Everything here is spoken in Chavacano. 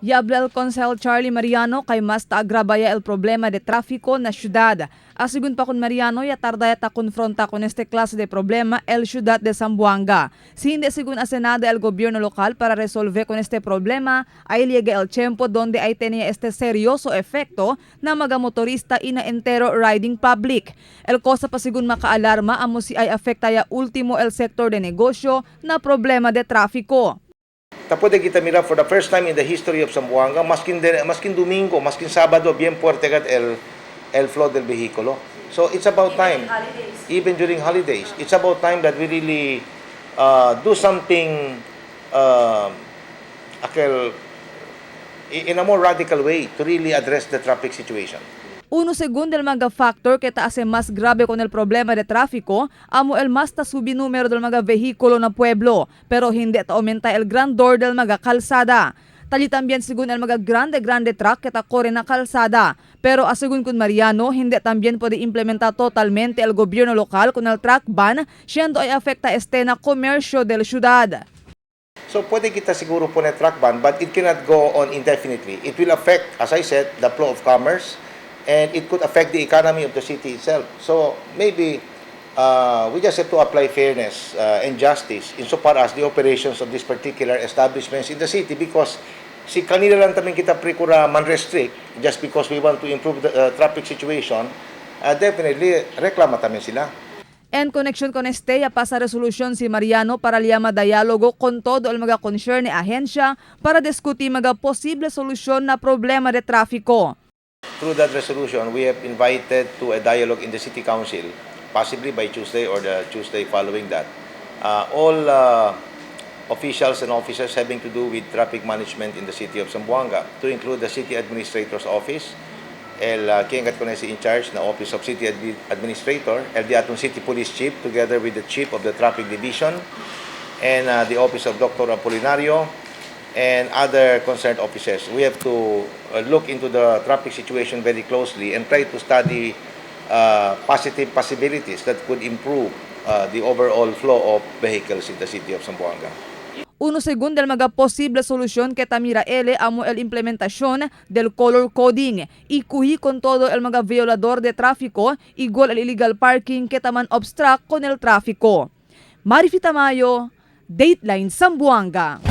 Y habla el konsehal Charlie Mariano kay mas taagrabaya el problema de tráfico na syudad. Asegun pa con Mariano, ya tarda ya ta confronta con este clase de problema el ciudad de Zamboanga. Si hindi según hace nada el gobierno local para resolver con este problema, ay llega el tiempo donde ay tenía este seryoso efecto na mga motorista y na entero riding public. El cosa pa según makaalarma amo si ay afecta ya último el sector de negosyo na problema de tráfico. Ta pwede kita mira for the first time in the history of Zamboanga, maskin Domingo, maskin Sabado, bien fuerte kat el flow del vehículo. So it's about time, even during holidays, it's about time that we really do something aquel, in a more radical way to really address the traffic situation. Uno según del mga factor que ta hace más grave con el problema de tráfico, amo el más ta subi número del mga vehículo na pueblo, pero hindi ta aumenta el grandor del mga kalsada. Tali también según el mga grande grande truck que ta corre na kalsada. Pero asegún con Mariano, hindi también puede implementar totalmente el gobierno local con el truck ban, siendo ay afecta este na comercio del ciudad. So pwede kita siguro poner truck ban, but it cannot go on indefinitely. It will affect, as I said, the flow of commerce, and it could affect the economy of the city itself. So maybe we just have to apply fairness and justice insofar as the operations of these particular establishments in the city, because si kanila lang tamin kita precura man-restrict just because we want to improve the traffic situation, definitely reklama tamin sila. En conexión con este, ya pasa resolución si Mariano para llama diálogo con todo el mga concerne agencia para discutir mga posible solusyon na problema de tráfico. Through that resolution, we have invited to a dialogue in the City Council, possibly by Tuesday or the Tuesday following that, all officials and officers having to do with traffic management in the city of Zamboanga, to include the City Administrator's Office, el quien kat si in charge na Office of City Administrator, el di atong City Police Chief together with the Chief of the Traffic Division, and the Office of Dr. Apolinario, and other concerned officers. We have to look into the traffic situation very closely and try to study positive possibilities that could improve the overall flow of vehicles in the city of Zamboanga. Uno según del mga posible solusyon que tamira ele amo el implementación del color coding y kuhi con todo el mga violador de tráfico igual el illegal parking que taman obstruct con el tráfico. Marifi Tamayo, Dateline Zamboanga.